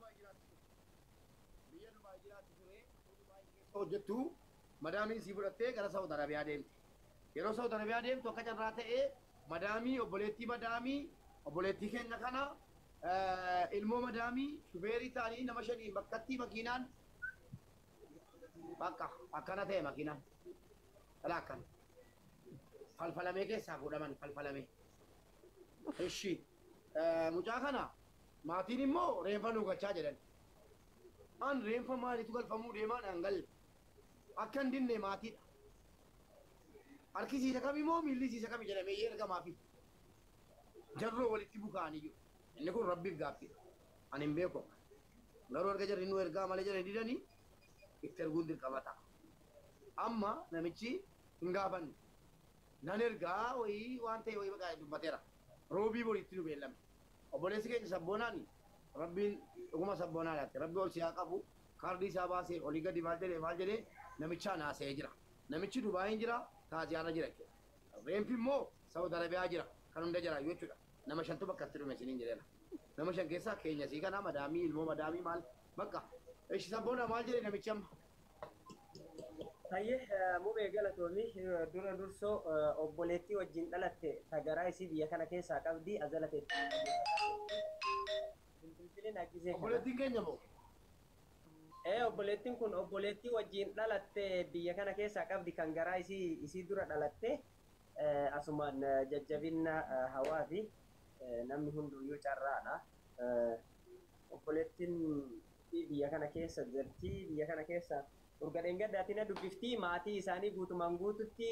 Dubaay jiraatti ture. Biyya Dubaay jiraatti ture. Dubaay keessa hojjettu madaamiin sii fudhattee gara Saawud Arabiyaa deemte. Yeroo Saawud Arabiyaa deemtu akka carraa ta'ee madaamii obboleettii madaamii obboleettii keenya kana ilmoo madaamii shufeerii ta'anii nama shanii bakkatti makiinaan bakka akkana ta'e makiinaan dhala akkana falfalamee keessaa fuudhaman falfalamee. Ishi mucaa kana maatiin immoo reenfa nuu galchaa jedhan. An reenfa maaliitu galfamuu deemaa naan galle. Akka hin dinne maatiidha. Harki siisa kami moo miilli siisa kami jedhamee ergamaafi. Jarroo walitti bukaanii jiru. Inni kun rabbiif gaaffiidha. Ani hin beeku. Garuu erga jarri nu ergaa malee jedhanii didanii itti erguun dirqama ta'a. Amma namichi hin gaafanne. Nan ergaa wayii waan ta'e wayii maqaa dubbateera. Roobii boriitti nu beellame. Obboleessi keenya sabboonaan rabbiin dhuguma sabboonaa laate. Rabbi ol si haa qabu. Kaardii isaa baasee olii gadi maal jedhee namichaan haasa'ee jira. Namichi Dubaayin jira, Taaziyaarra jira jechuudha. Reenfi immoo Saawud Arabiyaa jira. Kan hunda jira jechuudha. Nama shantu bakka itti dhume isiniin jedheera. Nama shan keessaa keenya sii kana madaamii ilmoo madaamii maal bakka. Ishi sabboonaa maal jedhee namichi amma? Hayyee mubee galatoomii dura dursoo obboleettii wajjin dhalatte tagaraa isii biyya kana keessaa qabdi azala teetti. Bilbilin aggisee kana. Obboleettiin keenya moo? Obboleettiin kun obboleettii wajjin dhalatte biyya kana keessaa qabdi kan garaa isii dura dhalatte asumaan jajjabina hawaa fi namni hunduyyuu carraadha. Obboleettiin biyya kana keessa jirti. Biyya kana keessa urga dheengaddaatiin dubbiftii maatii isaanii guutumaan guututti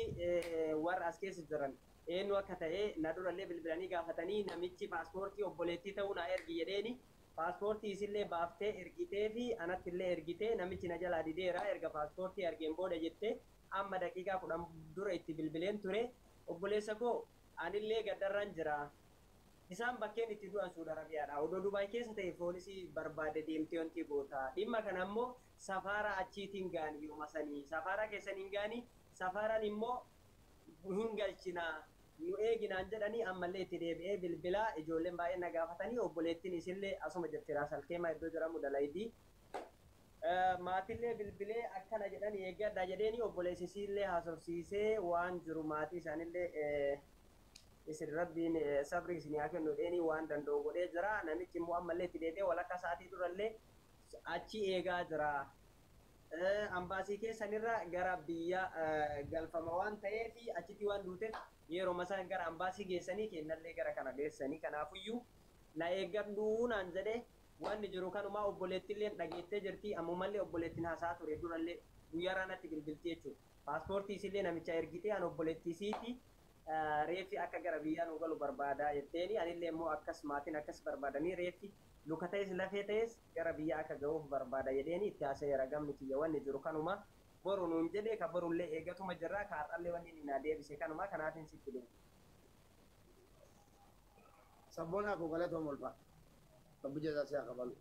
warra as keessa jiran eenyu akka ta'e na durallee bilbilanii gaafatanii namichi paaspoortii obboleettii ta'uu na ergi jedheeni paaspoortii isillee baaftee ergitee fi anattillee ergitee namichi na jalaa dideera erga paaspoortii argeen booda jettee amma daqiiqaa 10 dura itti bilbileen ture obboleessa koo anillee gaddarraan jira. Isaan bakkeen itti du'an Suudi Arabiyaadha. Odoo Dubaay keessa ta'e poolisii barbaade deemtee wanti goota. Dhimma kana immoo safaara achiitiin gaanii yooma sanii. Safaara keessaniin gaanii safaaraan immoo hin galchinaa. Nu eeginaan jedhanii ammallee itti deebi'ee bilbilaa ijoolleen baay'een na gaafatanii obboleettiin isillee asuma jirti Raasalkeemaa iddoo jedhamu dalaydii. Maatillee bilbilee akkana jedhanii eeggadha jedheeni obboleessi isiillee haasofsiisee waan jiru maatii isaanillee isin rabbiin sabri isin haa kennu dheeni waan danda'u godhee jira. Namichi immoo ammallee itti deebi'ee walakkaa sa'aatii durallee achi eegaa jira. Ambaasii keessanirra gara biyya galfama waan ta'eef achitti waan duuteef yeroo isaan gara ambaasii geessanii kennallee gara kana geessanii kanaafuyyuu na eeggadhuu naan jedhee wanni jiru kanumaa obboleettillee dhageettee jirti ammumallee obboleettiin haasaa ture durallee guyyaarraa natti bilbilti jechuudha. Paaspoortii isillee namicha ergitee an obboleettii isiiti reeffi akka gara biyyaa nu galu barbaadaa jetteeni anillee immoo akkas maatiin akkas barbaadanii reeffi luka ta'es lafee ta'es gara biyyaa akka ga'uuf barbaada jedheeni itti haasa'eera gamni kiyya wanni jiru kanuma boru nuun jedhee ka borullee eegatuma jirraa ka har'allee wanni inni naa deebise kanuma kanaafin sitti deema. Sabboonaa koo galatoom olfaa. Rabbi jazaa si haa kafalu.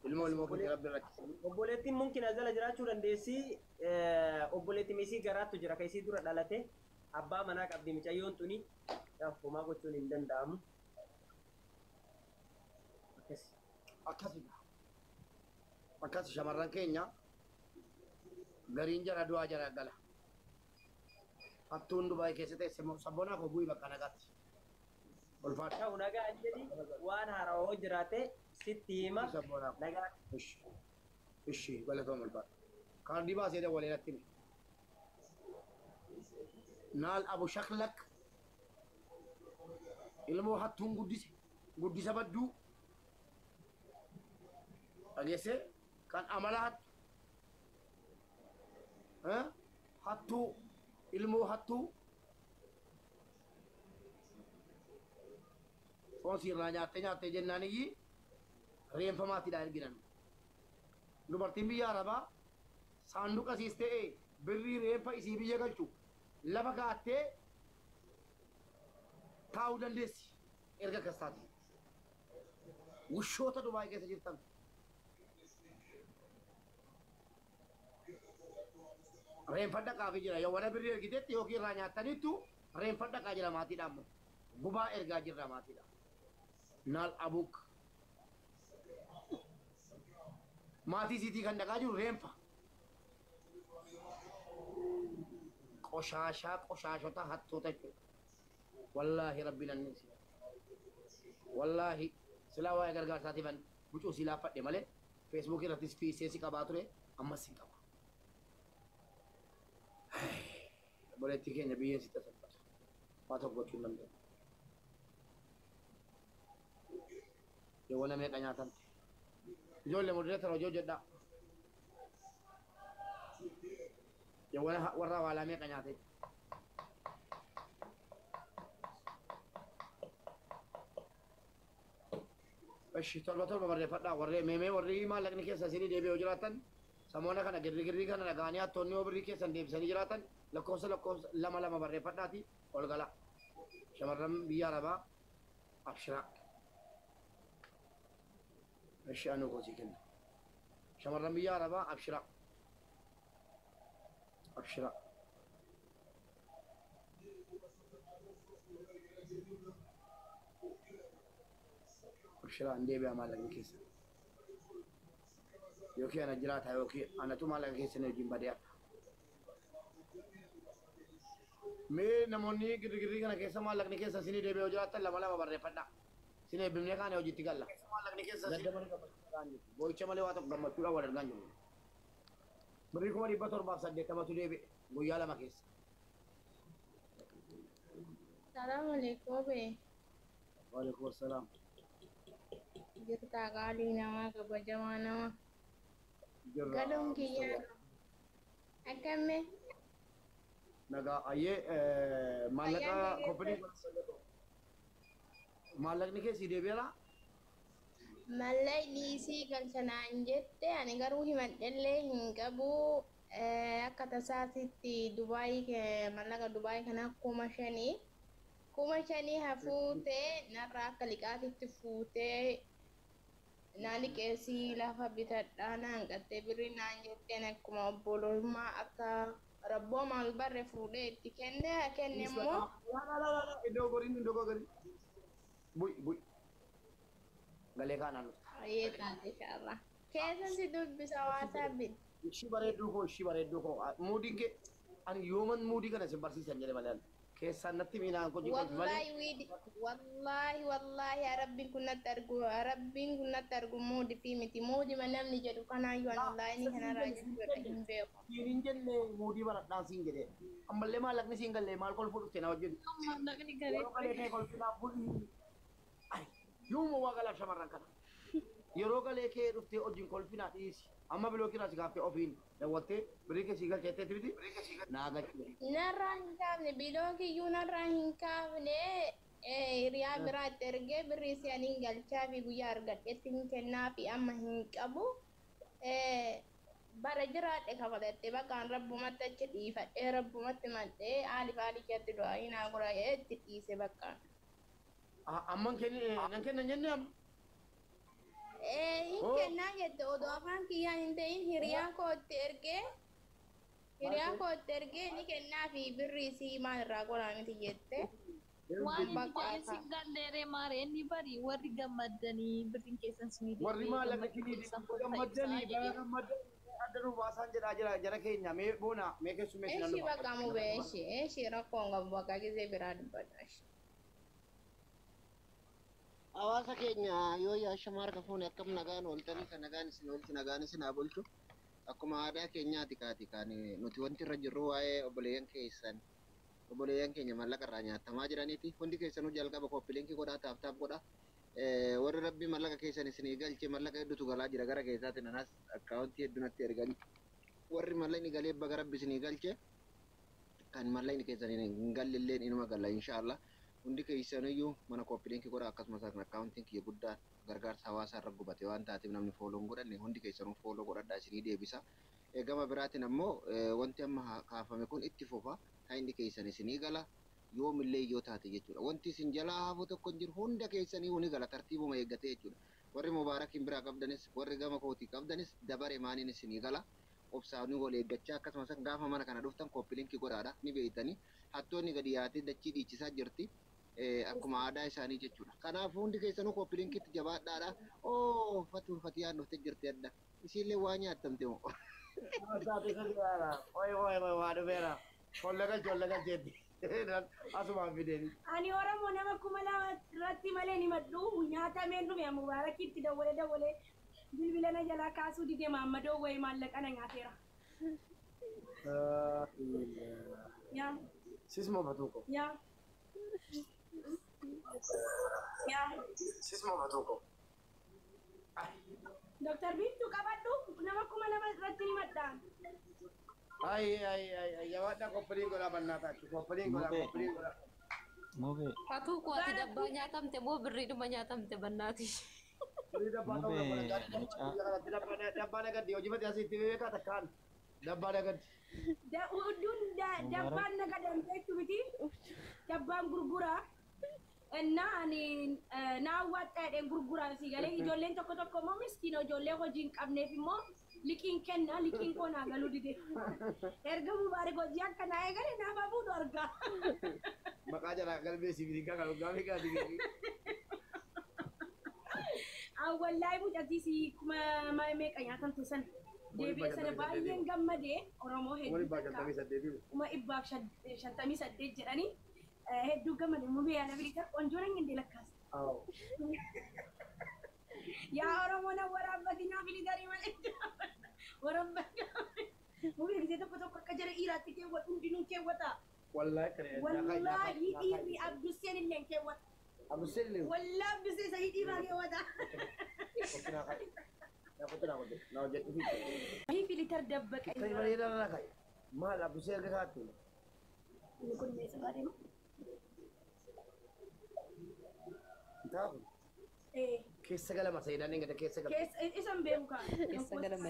Ilmoo ilmoo keetii rabbi rakkise. Obboleettiin mumkin azala jiraachuu dandeessi. Obboleettiin isii garaattu jira ka isii dura dhalate. Abbaa manaa qabdi mucayyoon tuni. Homaa gochuun hin danda'amu. Akkasi. Akkasidha. Akkas shamarran keenya gariin jara du'aa jara gala. Hattuun Dubaay keessa teesse sabboonaa koo bu'ii bakka nagaatti. Ulfaadha. Ta'u nagaa jedhi waan haarawaa hoo jiraate sitti hima. Sabboonaa koo. Nagaa. Ishi. Ishi galatoom ulfaadha. Kaardii baasee dawwalee natti hime. Naal abu shaklak ilmoo hattuun guddise guddisa badduu dhageesse kan amala hattu hattuu ilmoo hattuu foon siirraa nyaattee nyaattee jennaan iyyi reenfa maatiidhaan erginan. Dubartiin biyya Arabaa saanduqa siis ta'ee birrii reenfa isii biyya galchu lafa kaa'attee taa'uu dandeessi erga akkas taate. Wushoota Dubaay keessa jirtan. Reenfa dhaqaafi jira. Yoo warra birrii ergitetti yookiin irraa nyaattaniittu reenfa dhaqaa jira maatiidhaan immoo. Gubaa ergaa jirra maatiidhaan. Naal abuk. Maatii isiitii kan dhaqaa jiru reenfa. Qoshaashaa qoshaashota hattoota jechuudha. Wallaahi rabbiin anni si. Wallaahi silaa waa'ee gargaarsaatiifan bucuu si laaffadhe malee feesbuukii irrattis fiisee si qabaa ture ammas sin qaba. Obboleettii keenya biyyeen sitti salphatu. Waa tokko gochuu hin danda'u. Yoowwana meeqa nyaatamte. Ijoollee modereetar hojii hojjedhaa. Yoowwana warra hawaalaa meeqa nyaate. Ishi torba torba barreeffadhaa warree meemee warri maallaqni keessa isinii deebi'ee yoo jiraatan samoona kana girri girrii kana dhaga'anii hattoonni yoo birrii keessan deebisanii jiraatan lakkoofsa lakkoofsa lama lama barreeffadhaati ol gala. Shamarran biyya Arabaa abshiraa. Ishi anuu koo sii kenna. Shamarran biyya Arabaa abshiraa. Abshiraa. Abshiraa hin deebi'a maallaqni keessan. Yookiin ana jiraata yookiin anatu maallaqa keessan wajjin badee hafa. Mee namoonni girgirrii kana keessa maallaqni keessan isinii deebi'ee yoo jiraattan lama lama barreeffadhaa. Isin eebbifnee kaane hojiitti galla. Gadda malee gammachuu dhagaan jiru. Boo'icha malee waa tokko gammachuudhaan wal argaan jiru. Birrii 780,000tu deebi'e guyyaa lama keessa. Salaam alaikum be. Waalaikum assalaam. Jirtaa qaalii namaa kabajamaa nama. Jirra. Galuun kiyyaa akkamme Nagaa ayyee maallaqa fayyaan koppinii maallaqni keessi deebi'eera. Mallaqni isii galchanaan jette ani garuu himadhellee hin qabu. Akka tasaasitti Dubaayii mallaqa Dubaayii kana 5,000 5,000 hafuutee narraa akka liqaatitti fuutee naa liqeessii lafa bitadhaa naan qattee birrii naan jetteen akkuma obbolummaa akka rabboo maal barre fuudhee itti kenne kenne immoo Iddoo goriin iddoo goriin. Bu'i bu'i. Galee kaanaan dhufta. Ayyee taate inshallah. Keessan si dubbisa waasaabin. Ishii bareedduu koo ishii bareedduu koo muudiin kee ani yooman muudii kana isin barsiisan jedhe malee keessaan natti miinaan koo jiru malee. Wallaahi wiidi wallaahi wallaahi rabbiin kun natti argu rabbiin kun natti argu muudi fi miti muudi ma namni jedhu kanaayyuu ani wallaahi kanarraa jechuudha hin beeku. Siin hin jenne muudii baradhaan siin jedhe ammallee maallaqni siin galle maal kolfuu dhufte na wajjin. Maallaqni galee Yeroo galee kee kolfinaa bulii. Yooma waa galaaf shamarran kana. Yeroo galee kee dhuftee wajjin kolfinaa dhiisi. Amma biloo kiraa si kaaftee ofiin daawwattee birrii kee sii galcheetteetti miti naa galchite. Narraa hin kaafne biloo kiyyuu narraa hin kaafne hiriyaa biraa itti ergee birrii si'aniin galchaa fi guyyaa argadhetti hin kennaa fi amma hin qabu. Bara jiraadhe kafalatte bakkaan rabbumatti achi dhiifadhee rabbumatti madhee haali faali keetti du'aa naa godhaa itti dhiise bakkaan. Amman nan kennan jenne amma. Hin kennaa jette odoo afaan kiyyaan hin ta'in hiriyaa koo itti ergee hiriyaa koo itti ergee ni kennaa fi birrii isii maal irraa godhaa miti jette. Waan inni jedhe sin galleeree maare inni bari warri gammaddanii birriin keessan sinii Warri maallaqa kinii gammaddanii bara gammaddanii adda nu baasaan jedhaa jira jara keenya mee boona mee keessummeessi nan Eshi bakka mubee eshi eshi rakkoon qabu bakka gisee biraa dubbadha eshi. Hawaasa keenya yoo yaashama harka fuune akkam nagaan ooltanii kan nagaan isin oolchu nagaan isin haa bulchu. Akkuma aadaa keenyaati kaati kan nuti wanti irra jirru waa'ee obboleeyyan keessan obboleeyyan keenya mallaqa irraa nyaatamaa jiraniiti. Hundi keessanuu jalqaba koppiliinkii godhaa taaf taaf godhaa. Warri rabbi mallaqa keessan isinii galche mallaqa hedduutu galaa jira gara keessaatiin anas akkaawuntii hedduu natti ergan. Warri mallaqni galee baga rabbi isinii galche kan mallaqni keessan hin galle illee inuma galla inshaallah. Hundi keessaniyyuu mana koppiliinkii godhaa akkasumas akkaawuntiin kiyya guddaan gargaarsa hawaasaa irra gubate waan taateef namni fooloo hin godhanne hundi keessanuu fooloo godhadhaa isinii deebisa. Gama biraatiin ammoo wanti amma kaafame kun itti fufa hindi keessan isinii gala yoomillee yoo taate jechuudha. Wanti isin jalaa hafu tokko hin jiru hunda keessanii ni gala tartiibuma eeggatee jechuudha. Warri mubaarakiin biraa qabdanis warri gama kootii qabdanis dabare maaniin isinii gala. Obsaanii wal eeggachaa akkasumas gaafa mana kana dhuftan koppiliinkii godhaadha ni beeytanii hattoonni gadi yaatee dachii dhiichisaa jirti. Akkuma aadaa isaanii jechuudha. Kanaaf hundi keessanuu copy linkitti jabaadhaadha. Oo fatuu fatiyaan dhuftee jirti adda. Isiillee waa nyaattamte moo? Oi oi oi waa dhufeera. Holla galcheetti. Asumaan fideeni. Ani Oromoo nama 2000 irratti malee ni maddu nyaatameen dhume Mubaarakitti dawwalee dawwalee bilbila na jalaa kaasuu dide Maammadoo wayii maallaqa na nyaateera. Yaa. Sismoo fatuuko. Yaa. Yaa. Sismoo fatuuko. Dooktar Biiftuu qabadhu nama 2000 irratti ni madda. Ay ay ay ay jabaadhaa copy link godhaa bannaa taachu copy link godhaa copy link godhaa. Mube. Fatuu koo ati dabbaa nyaatamte moo birriidhuma nyaatamte bannaati? Horii dabbaa ta'uu dabbaa dabbaa nagaddi hojii fatee asitti beekaa takkaan dabbaa nagaddi. Udduun dabbaan nagadamte jechuu miti dabbaan gurguraa. እና ani naawwaxxaadheen gurguraan si galee ijoolleen tokko tokko immoo miskiina ijoollee hojii hin qabneef immoo liqiin kenna liqiin koo naa galuu dide. Erga Mubaarak hojii akka naa eegale naaf hafuudhu argaa. Maqaa jalaa galmee sibiilii kan gaafii gaafii. Wallaahi mucattii si kuma meeqa nyaatamte sana. Deebi'ee sana baay'een gammadee Oromoo hedduu 158 jedhanii hedduu gammade mubee yaala bilisa ቆንጆ ነኝ እንዴ ለካስ yaa Oromoo na waraabbatinaa filitarii malee waraabbatina mubee gisee tokko tokko akka jara dhiiraatti keewwatu hundinuu keewwata. Wallaahi kare. Wallaahi dhiirri Abdusseen illee keewwata. Abdusseen illee. Wallaahi Abdusseen isa hidhii keewwata. Filitar dabbaqa. Maal Abdusseen erga kaa'atte? Inni kun meeshaa baadhee. Taaku. Keessa galama seenaan hin gada keessa galama. Keessa isan beeku kaa. Keessa galama.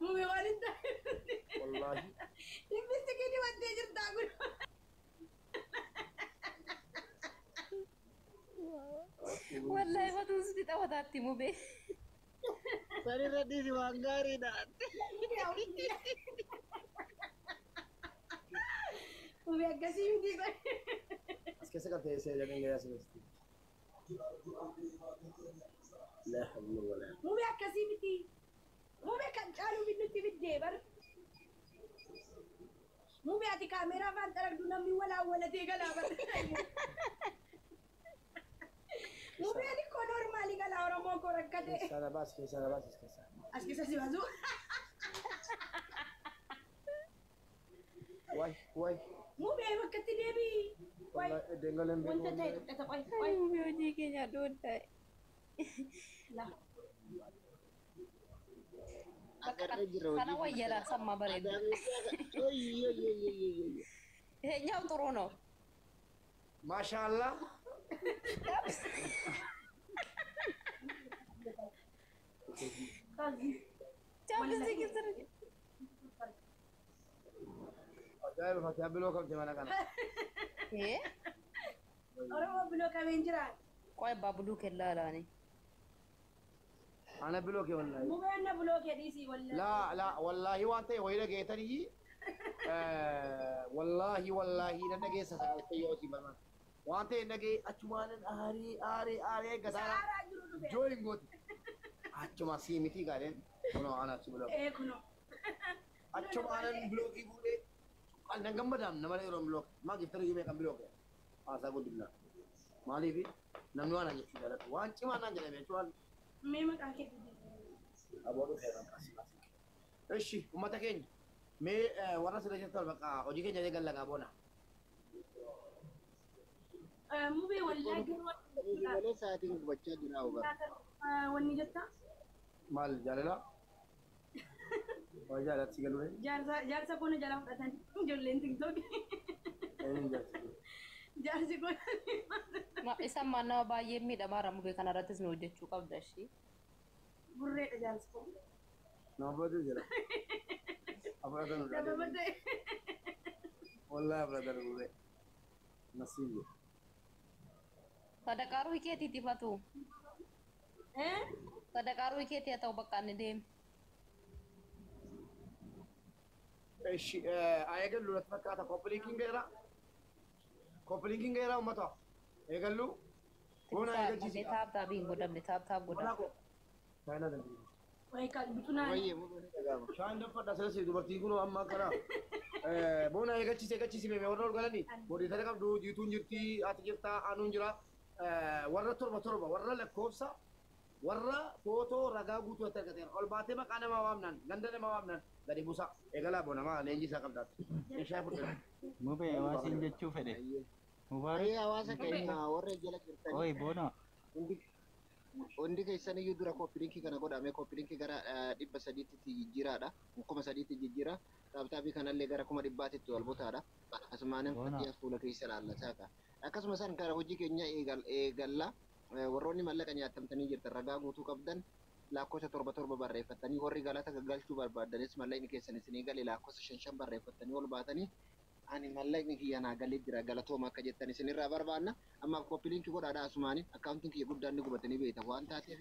Mumee waan hin taane. Wallaahi. Dhibbisi kee dibattee jirtaa kun. Wallaahi matuun sitti taphataatti mubee. Sanirra dhiisi waan gaariidha. Mubee akkasii miti. As keessa galtee seenaan hin gada asirratti. Laa hawla walaa. Mubee akkasii miti. Mubee kan caalu nutti fiddee bar. Mubee ati kaameeraa afaan xaragdu namni walaawwalatee galaa bar. Mubee ani koo noormaali galaa Oromoo koo rakkate. Keessaa na baasi keessaa na baasi keessaa. As keessa si baasu. Waay waay. Mubee bakkatti deebii. Waay. Dengaleen beeku. Wanta ta'e tuqxata qoy qoy. Mubee hojii keenya dhuunfaa. Agarree jirra Kana hojii. wayyala samma bareedu. ይሄኛው ጥሩ ነው። Maashaallah. Chapstick sir Ajaa'iba Fatihaa biloo qabdi mana kana. ይሄ Oromoo biloo qabeen jiraan. ቆይ ባብሉ ከላላኒ Ana biloo kee wallaahi. Mubeen na biloo kee dhiisii wallaahi. Laa laa wallaahi waan ta'e wayii dhageetanii wallaahi wallaahi nan dhageessa sagalee yoo si barbaadu. Waan ta'e dhagee achumaanan aarii aarii aarii eeggataa Saaraa jiru dhufe. jooyin gooti. Achuma sii miti gaadheen kunoo ana achi biloo. Ee kunoo. Achumaanan bilookii fuudhee nan gammadaam nama yeroo bilook maa giftara yimee kan bilook haasaa guddinaa. Maaliif namni waan jechuu jaalatu waan cimaa naan jedhame jechuun Mee maqaa kee fidi. Aboo dhufee kan Ishi uummata keenya mee warra sirra jirtan bakka hojii keenya eegan lagaa boona. Mubee wallaahi garuu Malee sa'aatiin gubachaa jira ogaa. wanni jetta Maal jaalala? Waa jaalatti galuu jaarsa koona jalaa fudhatan ijoolleen tiktookii. Eenyuun jaarsi? Jaarsi koona. Isan nama baay'ee miidhamaara mubee kanarrattis nu hojjechuu qabda ishii. Burreedha jaarsi koo. Nama fudhatee jira. Afuratan Sababa ta'e. Wallaahi afuratan burree. Nasiib. Sadaqaa ruhii keetiiti fatu. Sadaqaa ruhii keetii haa ta'u bakka inni deeme. Ishi eegallu natti fakkaata koppiliinkiin ga'eera. Koppiliinkiin ga'eera uummata. Eegallu. Boona eegalchiisi. Taap taap hin godhamne taap taap godha. Chaayinaa dandeenya. Wayi kan bitunaan. Wayyee mubee ni dhaga'ama. Shaan danfadha silas dubartiin kun amma akkana. Boona eegalchiisi eegalchiisi meemee warra ol galanii. Boodiitara qabdu jiituun jirti ati jirta anuun jira. Warra torba torba warra lakkoofsa warra footoo ragaa guutuu itti argateera. Ol baatee maqaa namaa waamnaan ganda namaa waamnaan gadi buusa. Eegalaa boona leenjii isaa qabdaatti. Meeshaa fudhate. Mubee hawaasiin jechuu fedhe. Ayyee. Mubaarak. Ayyee hawaasa keenya warra jala jirtanii. Oi boona. Hundi keessan iyyuu dura koppiliinkii kana godhame koppiliinkii gara 300tti jijjiiraadha. 3000tti jijjiira. Taaptaabii kanallee gara 100,000tti wal butaadha. Asumaanin Boona. fakkii fuula keessa laallataa qaba. Akkasuma isaan gara hojii keenya eegalla. Warroonni mallaqa nyaatamtanii jirtan ragaa guutuu qabdan lakkoofsa torba torba barreeffattanii warri galata galchuu barbaaddanis mallaqni keessan isinii gale lakkoofsa shan shan barreeffattanii ol baatanii ani mallaqni kiyya naa galee jira galatooma akka jettan isinirraa barbaanna. Ammaaf koppiliinkii godhaadha asumaanii akkaawuntiin kiyya guddaan ni gubatanii beekta waan taateef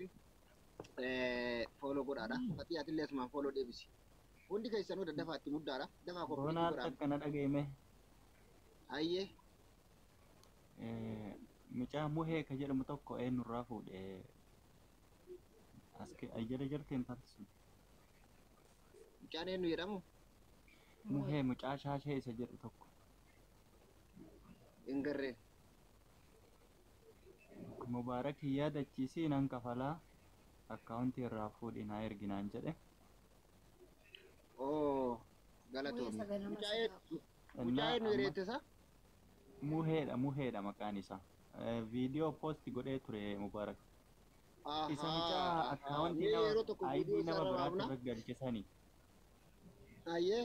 fooloo godhaadha. Fatii atillee asumaan fooloo deebisi. Hundi keessanuu daddafaa itti muddaadha. Dafaa koppiliinkii Boonaa godhaa. akkana dhaga'ime. Ayyee Mucaa muhee ka jedhamu tokko eenyurraa fuudhe as jala jirti intalli sun. Mucaan eenyu jedhamu? Muhee mucaa shaashee isa jedhu tokko. Hin garreen. Mubaarak hin yaadachiisii nan kafalaa akkaawuntii irraa fuudhi naa erginaan jedhe. Oo galatoomi. Mucaa Innaa eenyu amma hiriyeette isaa? Muheedha muheedha maqaan isaa. Viidiyoo poosti godhee ture Mubaarak. Isa mucaa Ahaa akkaawuntii mee nama yeroo tokko ID viidiyoo nama isaa irra biraatti waamna. irra galche sani. Ayyee